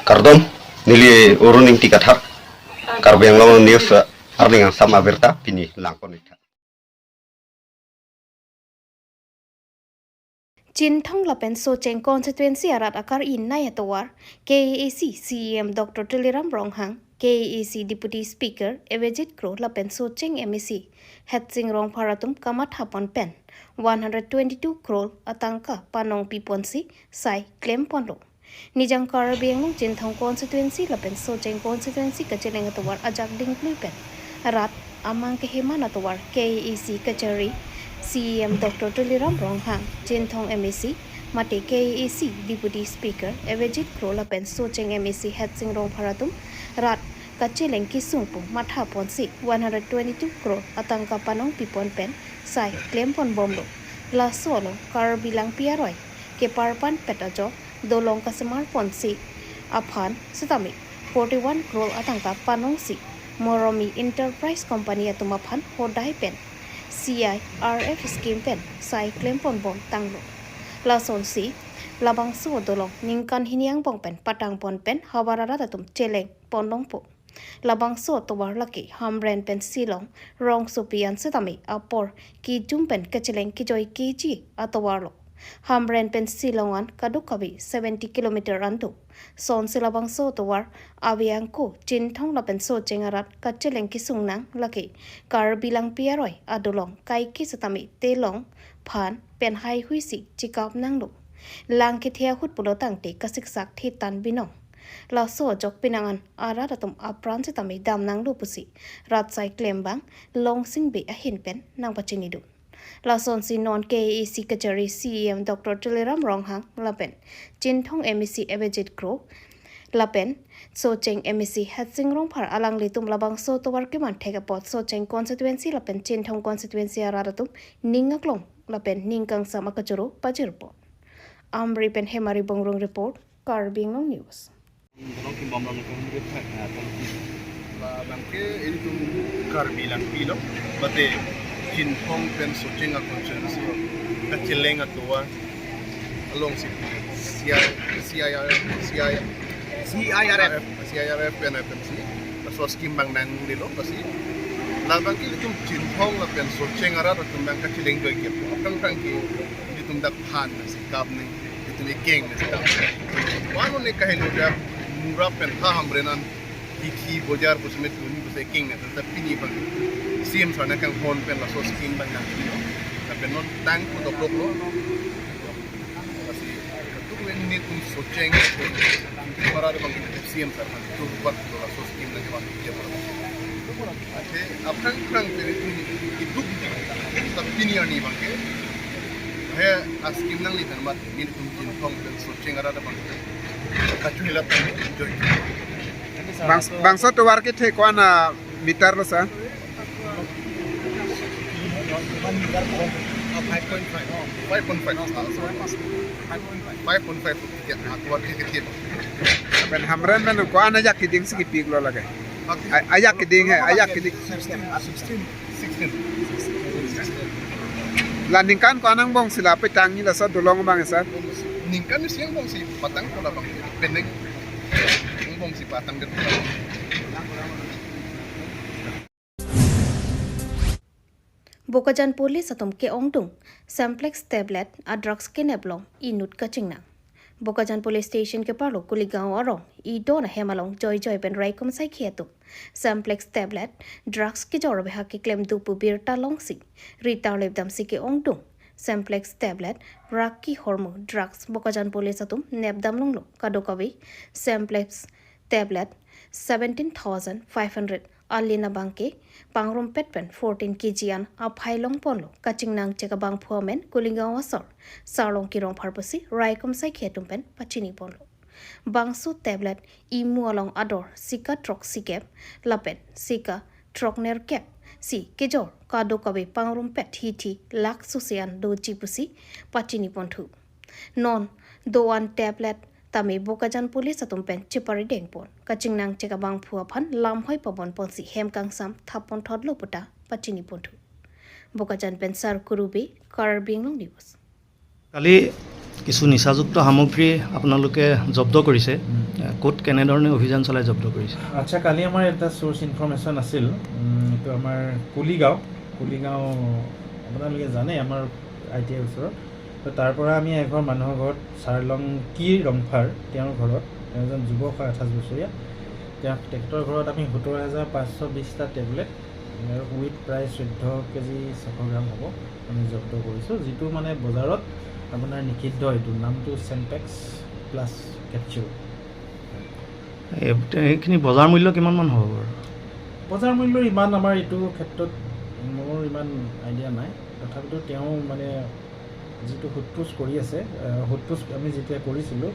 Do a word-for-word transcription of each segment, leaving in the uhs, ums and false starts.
Kardom, neli Arun Ingti Kathar, Karbi Anglong News, eh, arni angsam abirta pini langpon-iktha. Chinthong lapen Socheng constituency arat akar-i nei atovar, K A A C C E M Doctor Tuliram Ronghang, K A A C Deputy Speaker Avijit Kro lapen Socheng M A C Hetsing Rongphar atum kamathapon pen one hundred twenty-two crore atangka panong piponsi sai klemponlo. Nijang Karbi Anglong Chinthong constituency lapen Socheng constituency kacheleng atovar ajak dingplui pen rat amang keheman atovar K A A C kachari C E M Doctor Tuliram Ronghang, Chinthong M A C mate K A A C Deputy Speaker Avijit Kro lapen Socheng M A C Hetsing Rongphar atum rat kacheleng kesung pu mathaponsi one hundred twenty-two crore atangka panong pipon pen sai klemponbomlo. Laso along Karbi Langpi aroi keparpan pet ajok dolong kasemar ponsi aphan setame forty-one crore atangka panongsi Moromi Enterprise Company atum aphan hodai pen C I R F scheme pen sai klemponbom tanglo. Lasonsi labangso dolong ningkan hini angbong pen patangpon pen havar arat atum chelengponlongpo. Labangso atovar lake Hamren pen Shillong rongsopi an setame apor kejum pen kacheleng kejoi keji atovarlo. Hamren pen Shillong an kadokave seventy kilometer an do. Sonsi labangso atovar ave angko Chinthong lapen Socheng arat kacheleng kesung nang lake Karbi Langpi aroi adolong kaike setame telong phan pen haihuisi chekap nanglo. Lang kethe ahut pulo tangte kasiksak thetan binong. Laso ajok penang an arat atum apran setame dam nanglo pusi rat sai klembang Longsing Bey ahin pen nangpachinidun. Lasonsi non K A A C kachari C E M Doctor Tuliram Ronghang lapen Chinthong M A C Avijit Kro lapen Socheng M A C Hetsing Rongphar alanglitum labangso atovar keman thek apot Socheng constituency lapen Chinthong constituency arat atum ning aklong lapen ning kangsam akachoro pajirpon. Amri pen Hemari Bongrung report, Karbi Anglong News. Tolong kim bom long tolong dia, ah, tolong kim. Labangke ilitum Karbi Langpi lo, mate Chinthong pen Socheng a constituency lo, kacheleng atovar alongsi C I, C I R, C I, C I R F. C I R F pen F M C, laso scheme abang nanglelo, lasi labangke ilitum Chinthong lapen Socheng arat atum abang kacheleng joike pu aphrang aphrang ke ilitum dak phan nangsi kap nang, ilitum ekeng nangsi kap. Wano ne kahelo dak Mura pen ha Hamren an Hithi bojar pusitame tuni pusi ekeng nang, ta pini abang C E M sir nangkanghon pen laso scheme abang nangpilo. Lapen non tang pu dokdoklo. Lasi kadokave nelitum Socheng para abang C E M sir kan turban laso scheme nangkevan dia para. Athe aphrang aphrang ke nelitum keduk ta pini arni abangke he a scheme nangli pen mat nelitum Chinthong pen Socheng arat abang kachuhilat enjoy. Bang, bangso atovar kethe ko-an a meter lo, sir? Five point five. Five point five. Five point five. Ya, atovar kethe. Pen Hamren pen ko-an ajak keding si kepiklo lake. A-, ajak keding he, ajak keding. Sixteen. Sixteen. La ningkan ko-an angbong si la petangji laso dolong abang, sir? Ningkan isi angbong si patangpo labang. Penang angbong si patang det. Bokajan Police atum ke-ongdung Semplex tablet a drugs kenep along inut kachingnang. Bokajan Police Station keparlo Kuligaon arong idon ahem along joijoi pen raikom saikhi atum Semplex tablet drugs kejor abehak keklem do pu birta longsi ritar lepdamsi ke-ongdung Semplex tablet rak kehormu drugs Bokajan Police atum nepdam longlo. Kadokave Semplex tablet seventeen thousand five hundred alin abangke pangrumpet pen fourteen K G an aphai longponlo. Kachingnangchek abangphu amen Kuligaon asor Sarlongki Rongphar pusi raikom saikhi atum pen pachiniponlo. Bangso tablet imu along ador sika throksikep lapen sika throknerkep si kejor kadokave pangrumpet hithi lakh sose an doji pusi pachiniponthu. Non do-an tablet tame Bokajan Police atum pen cheparidengpon. Kachingnangchek abangphu aphan lamhoi pabonponsi hem kangsam thaponthotlo puta pachiniponthu. Bokajan pen Sar Kurube, Karbi Anglong News. Kali কিছু নিচাযুক্ত সামগ্ৰী আপোনালোকে জব্দ কৰিছে। উম। এ, ক'ত কেনেধৰণে অভিযান চলাই জব্দ কৰিছে? আচ্ছা, কালি আমাৰ এটা চ'ৰ্চ ইনফৰমেশ্যন আছিল। উম, এইটো আমাৰ কুলিগাঁও, কুলিগাঁও আপোনালোকে জানে, আমাৰ আই টি আইৰ ওচৰত। তো তাৰ পৰা আমি এঘৰ মানুহৰ ঘৰত, চাৰলংকি ৰংফাৰ, তেওঁৰ ঘৰত, তেওঁ এজন যুৱক হয়, আঠাইছ বছৰীয়া। তেওঁ, তেখেতৰ ঘৰত আমি সোতৰ হাজাৰ পাঁচশ বিশটা টেবলেট আৰু ৱেইট প্ৰায় চৈধ্য কেজি ছশ গ্ৰাম হ'ব, আমি জব্দ কৰিছোঁ, যিটো মানে বজাৰত আপোনাৰ নিষিদ্ধ। এইটো নামটো চেম্পেক্স প্লাছ কেপচুল। এ, তে-, এইখিনি বজাৰ মূল্য কিমান মান হ'ব বাৰু? বজাৰ মূল্য ইমান আমাৰ এইটো ক্ষেত্ৰত মোৰ ইমান আইডিয়া নাই, তথাপিতো তেওঁ মানে যিটো সোধ পোছ কৰি আছে, আহ, সোধ পোছ আমি যেতিয়া কৰিছিলোঁ,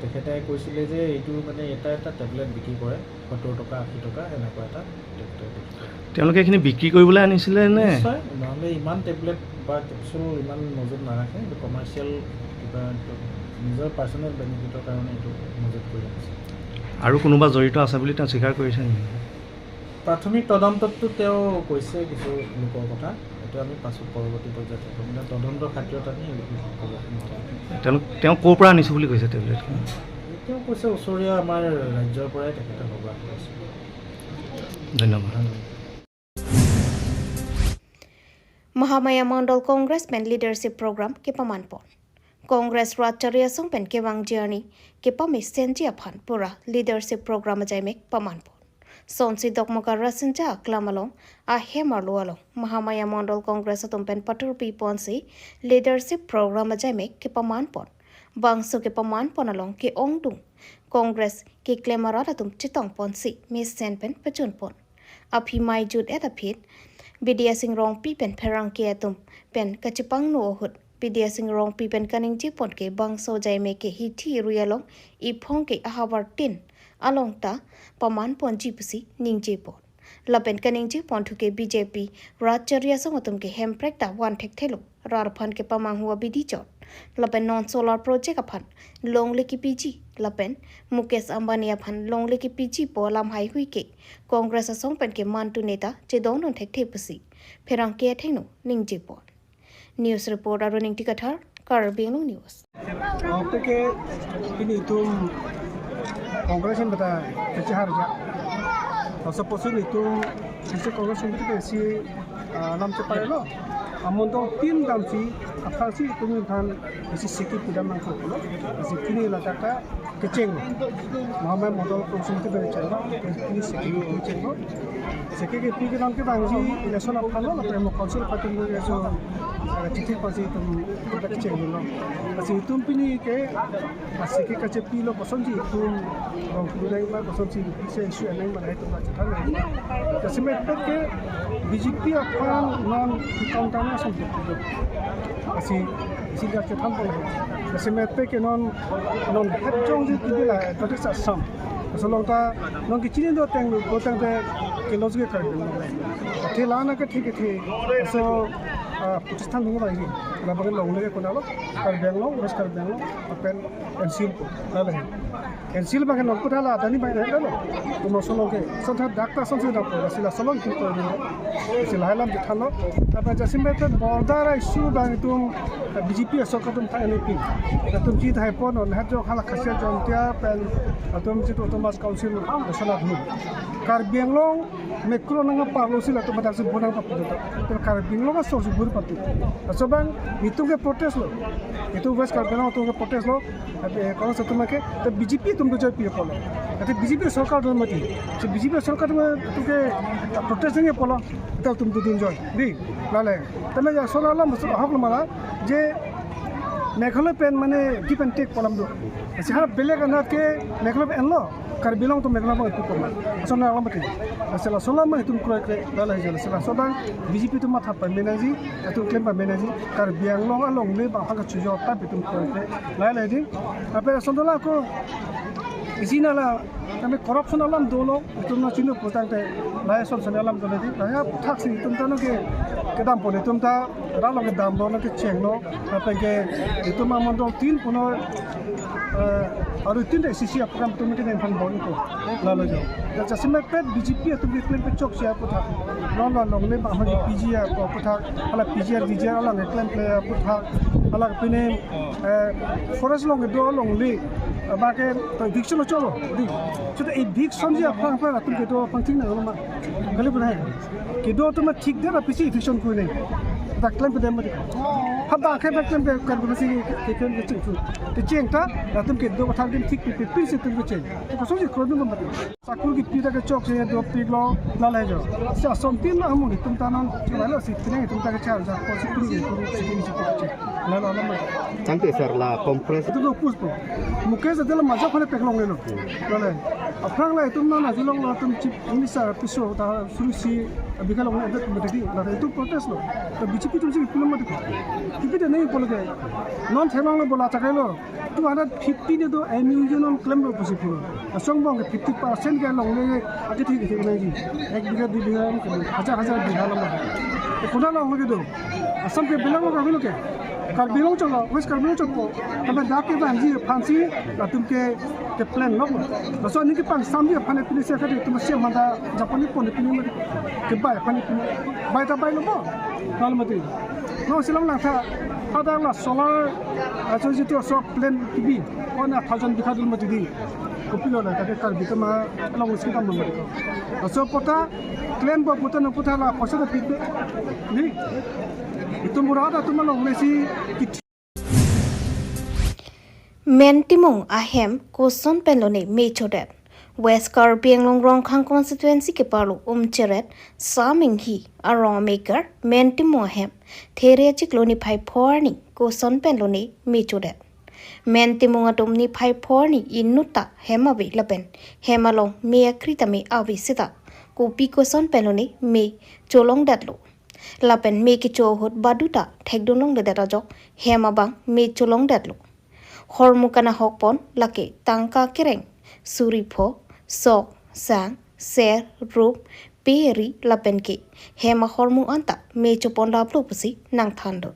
তেখেতে কৈছিলে যে এইটো মানে এটা এটা টেবলেট বিক্ৰী কৰে সত্তৰ টকা, আশী টকা, এনেকুৱা এটা টেবলেট বিক্ৰী কৰে। তেওঁলোকে এইখিনি বিক্ৰী কৰিবলৈ আনিছিলে নে? নিশ্চয়, নহ'লে ইমান টেবলেট বা কেপচুল ইমান মজুত নাৰাখে। এইটো কমাৰ্চিয়েল কিবা, এইটো নিজৰ পাৰ্চনেল বেনিফিটৰ কাৰণে এইটো মজুত কৰি ৰাখিছে। আৰু কোনোবা জড়িত আছে বুলি তেওঁ স্বীকাৰ কৰিছে নেকি? প্ৰাথমিক তদন্তততো তেওঁ কৈছে কিছু লোকৰ কথা, এইটো আমি পাছত পৰৱৰ্তী পৰ্যায়ত ক'ম। এতিয়া তদন্তৰ খাতিৰত আমি এইটো ক'ব নোৱাৰোঁ। তেওঁ, তেওঁ ক'ৰ পৰা আনিছোঁ বুলি কৈছে টেবলেটখন? তেওঁ কৈছে ওচৰীয়া আমাৰ ৰাজ্যৰ পৰাই তেখেতে সৰবৰাহ কৰিছে। ধন্যবাদ। ধন্যবাদ। Mahamaya Mondol Congress pen Leadership Program kepamanpon. Congress Rat Chari Asong pen kevang journey kepamesenji aphan pura Leadership Program ajaimek pamanpon. Sonsi Dokmoka Rasinja Aklam along ahem arlo along Mahamaya Mondol Congress atum pen patur piponsi Leadership Program ajaimek kepamanpon. Bangso kepamanpon along ke-ongdung Congress keklem arat atum chetongponsi mesen pen pachunpon. Aphi mai jut-et aphi Bidya Sing Rongpi pen pherangke atum pen kachepangno ahut Bidya Sing Rongpi pen kaningjepon ke bangso ajaimek ke hithi rui along iphong ke ahavar tin along ta pamanponji pusi ningjepon. Lapen kaningjepon thu ke B J P Rat Chari Asong atum ke Hemprek ta van thekthelo, rat aphan kepamanghu abidi chot. Lapen non solar project aphan longle kepiji, lapen Mukesh Ambani aphan longle kepijipo alam haihui ke Congress asong pen ke mantu neta chedondun thekthe pusi pherangke athengno ningjepon. News report Arun Ingti Kathar, Karbi Anglong News. Oke ke, pini itum Congress yang beta kecehar ja. Masa posin itum isi Congress yang beta isi, ah, nam cepai lo. Amon tong tim dam si, apa si itum yang than isi siki pidam nangkok lo. Isi kini la taka kecheng. Mahamaya Mondol Congress yang beta kecheng lo. Isi siki kecheng lo. Seke kepi kedam ke bangji election aphan lo, lapen mo council party lo election, ah, chithi pasi itum itum kecheng lo. Lasi itum pini ke, ah, seke kachepilo kosonsi itum rong kudu nang ma, kosonsi bisa issue anang ma, itum kachethan nang. Jasemet pet ke B J P aphan non counter na sampai. Lasi isi kachethan pon. Jasemet pet ke non, non hajong si tibila, that is Assam. Laso along ta non kechini do teng, do teng te keloj ke Karbi Anglong. Athe la na kethe kethe. So, ah, Pakistan hung bai ni. Lapen longle ke konat lo, Karbi Anglong, West Karbi Anglong, lapen N C Hills ko. Lale. N C Hills abang ke non kuthala tani bai na lo. Kono laso along ke. Son tha dak ta son si dak ko, sila laso along ki ko. Sila hai alam chethan lo. Lapen jasemet pet border issue abang itum B J P asorkar atum tha N P. Atum chithai pon non hajok hala Khasi Jaintia pen atum jitu Autonomous Council laso along. Karbi Anglong mekro nang parlo sila atum badak si bonang paputa. Karbi Anglong asor si bur patu. Laso abang itum ke protest lo. Itum West Karbi Anglong atum ke protest lo. Ate Congress atum ke, te B J P atum do joy pi polo. Ate B J P sorkar do mati. Si B J P sorkar atum ke protest nge polo. Ate atum do dun joy. Di, lale. Tame ya solar alam masuk ahok lo mala. Je Meghalaya pen mane give and take alam do. Si har belek anat ke Meghalaya pen lo, Karbi Anglong to Meghalaya pen itum pon. Solar alam mati. Sila solar ma itum kroi kroi lale jala sila solar B J P atum matha pamenangji, atum klem pamenangji, Karbi Anglong alongle abang ha kachojor ta itum kroi kroi lale di. Ape ason dola ko isi nala kami corruption alam dolo, itum na chino putang te, lai son son alam dolo di, lai aphuthak si itum ta no ke, kedam pon itum ta, ralo kedam lo no kecheng lo, ape ke itum amon dong tin puno, eh, aru tin de sisi apkam itum ke neng phan bon ko, lalo jo. Jasemet pet B J P atum ke klem pechok si aphuthak, non non long le bang P G R ko aphuthak, hala P G R, V G R alang ke klem kle aphuthak, Hala pine, eh, forest along kedo along le, abang ke to eviction lo cholo, di. Chuta eviction ji aphrang aphrang atum kedo aphrang thik nang lo ma. Kali pun hai. Kedo atum thik der aphi si eviction ko ne. Dak klem pedem mati. Haba ke dak klem ke kan besi ke ke ke ching tu. Te ching ta atum kedo athak din thik pi pi si atum ke ching. Te koso ji kro dun mati. Sakur kipi ta kechok si dopik lo, la le jo. Si asom tin lo amu itum ta non, cuma lo si tin itum ta kechar ja, ko si tin itum si tin si tin si. La la la ma. Tangte sir la compress. Itu lo pus po. Mukesh itu lo majak kone peklong lo. La le. Aphrang la itum non aji long lo atum chief minister piso ta suru si abika long lo adat mati di. La itu protest lo. Ta B J P atum si pulang mati. Kipi ta nahi polo ke. Non thelong lo bola chakai lo. Two hundred fifty ne do M U union klem lo pusi puro. Asong bong ke fifty percent ke long le ake thik thik nai ji. Ek bigha dui bigha ke hajar hajar bigha lam ba. Te kona long ke do. Assam ke bilang lo Karbi lo ke. Karbi Anglong cholo, West Karbi Anglong cholo. Tapi dak ke dan ji aphan si latum ke ke plan lo. Laso ni ke pang sam ji aphan pini se ka di tum se manda Japan ni pon pini ke bai aphan pini. Bai ta bai lo mo. Kal mati. No silang lang tha, pada la solar, aso jitu aso plan T V, kona thousand bikha dul mati di. Kopilo la, tapi Karbi ta ma along isi kam mati. Aso pota, plan bo pota no pota la, poisa ta pipe. Ni, itum murada tu malong mesi, kit- Men Timung ahem koson pen lone me chodet. West Karbi Anglong Rongkhang constituency keparlo Umcheret Saminghi arong amekar Men Timung ahem There achiklo niphai pho arni koson pen lone me chodet. Men Timung atum niphai pho arni inutta hem ave lapen hem along me akri tame ave seta kopi koson pen lone me cholongdetlo. Lapen me kecho ahut baduta thekdun longledet ajok hem abang me cholongdetlo. Hormu kanahok pon lake tangka kereng, suri pho, sok, sang, ser, rup, pe ri lapen ke hem ahormu anta me chopon laplo pusi nangthandun.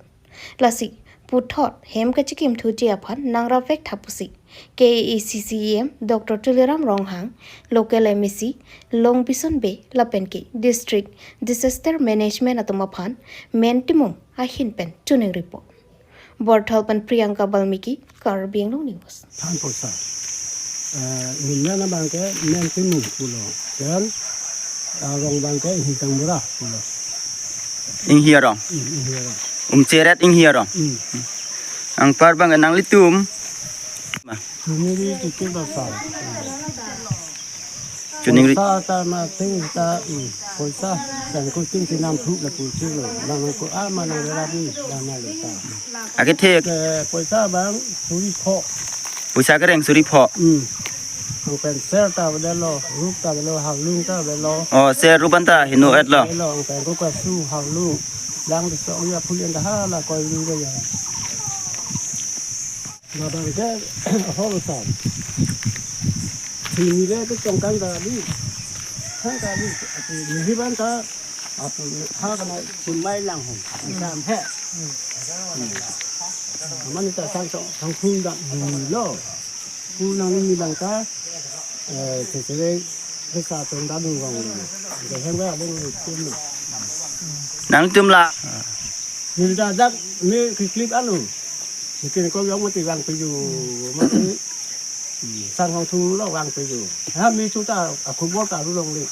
Lasi puthot hem kachikimthuji aphan nangrap vek tha pusi K A A C C E M Doctor Tuliram Ronghang, local M A C Longbison Bey lapen ke District Disaster Management atum aphan Men Timung ahin pen choningri po. Borthal pen Priyanka Balmiki, Karbi Anglong News. Than poisa. Eh, nimna na abang ke Men Timung pulo. Pen, eh, arong abang ke Inghi Kangbura pulo. Inghi arong. Hmm, Inghi arong. Umcheret Inghi arong. Hmm. Anpar abang ke nanglitum. Sumiri tikir basa. Choningri. Poisa ta ma ting ta, hmm, poisa. Dan ko ting tinam thu la pulsi lo. Nang ko ama nang rabi, dan na lo ta. Ake thik. Ke poisa abang suri pho. Poisa kereng suri pho. Hmm. Ang pen ser ta avelo, rup ta avelo, hawlung ta avelo. Oh, ser rup anta heno-etlo. Avelo, ang pen ko kasu hawlung. Lang di sok ya phulian dah hala koi lu ya. Labang ke hol sa. Sini le ke tongkan ta di. Kan ta di. Apu ni ban ta. Apu ha kana sumai lang hon. Sam he. Aman ta sang song sang phung da lo. Pu nang ni bang ta. Eh, sesere ke sa tong da dung gong lo. Ke hem ga ding lo tum lo. Nangtum la. Ni da dak ni ki clip alo. Mungkin ko yang mati bang piju mati. Sang hong thu lo bang piju. Ha mi chu ta aku bol ta ru long li.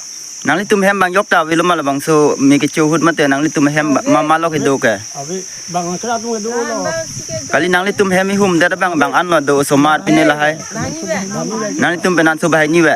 Nanglitum hem bang yok ta avelo ma labangso me kecho ahut mate nanglitum hem ba- ma malo kedo ke. Abi bang kra tu do lo. Kali nanglitum hem ihum der bang bang an lo do osomar pine lahai. Nanglitum penan so bahai ni we.